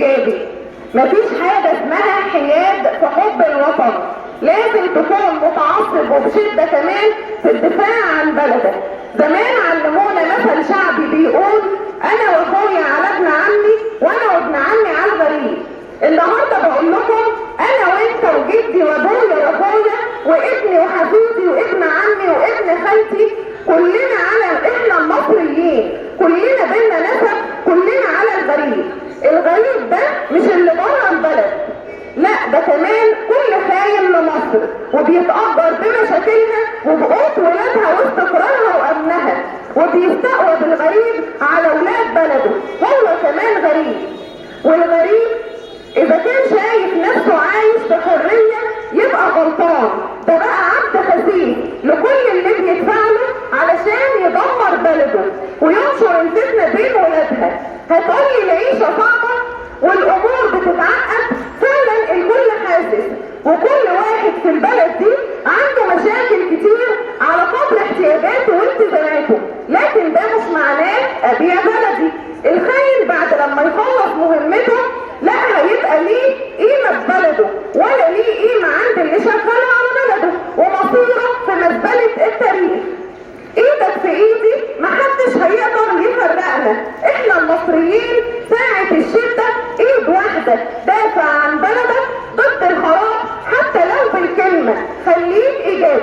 ايجابي. مفيش حاجة اسمها حياد في حب الوطن، لازم تكون متعصب وبشدة كمان في الدفاع عن بلدك. زمان علمونا مثل شعبي بيقول: انا واخويا على ابن عمي، وانا وابن عمي على الغريب. النهارده بقول لكم: انا وانت وجدي وابويا واخويا وابني وحفيدي وابن عمي وابن خالتي، كلنا على احنا المصريين، كلنا بينا نسب، كلنا على الغريب. الغريب ده مش اللي بره البلد، لا، ده كمان كل خاين لمصر وبيتأجر بمشاكلها وبقوت ولادها واستقرارها وامنها، وبيستقوى بالغريب على ولاد بلده، هو كمان غريب. والغريب اذا كان شايف نفسه عايش في حرية يبقى غلطان، ده بقى عبد خسيس لكل اللي بيدفع له علشان يدمر بلده وينشر الفتنة بين ولادها. هتقولي العيشة صعبة والامور بتتعقد، فعلا الكل حاسس، وكل واحد في البلد دي عنده مشاكل كتير على قدر احتياجاته والتزاماته، لكن ده مش معناه ابيع بلدي. الخاين بعد لما يخلص مهمته لا هيبقى ليه قيمة في بلده ولا ليه قيمة عند اللي شغالة على بلده، ومصيره في مزبلة التاريخ. ايدك في ايدي، محدش هيقدر يفرقنا، احنا المصريين ساعة الشدة ايد واحدة. دافع عن بلدك ضد الخراب حتى لو بالكلمة، خليك ايجابي.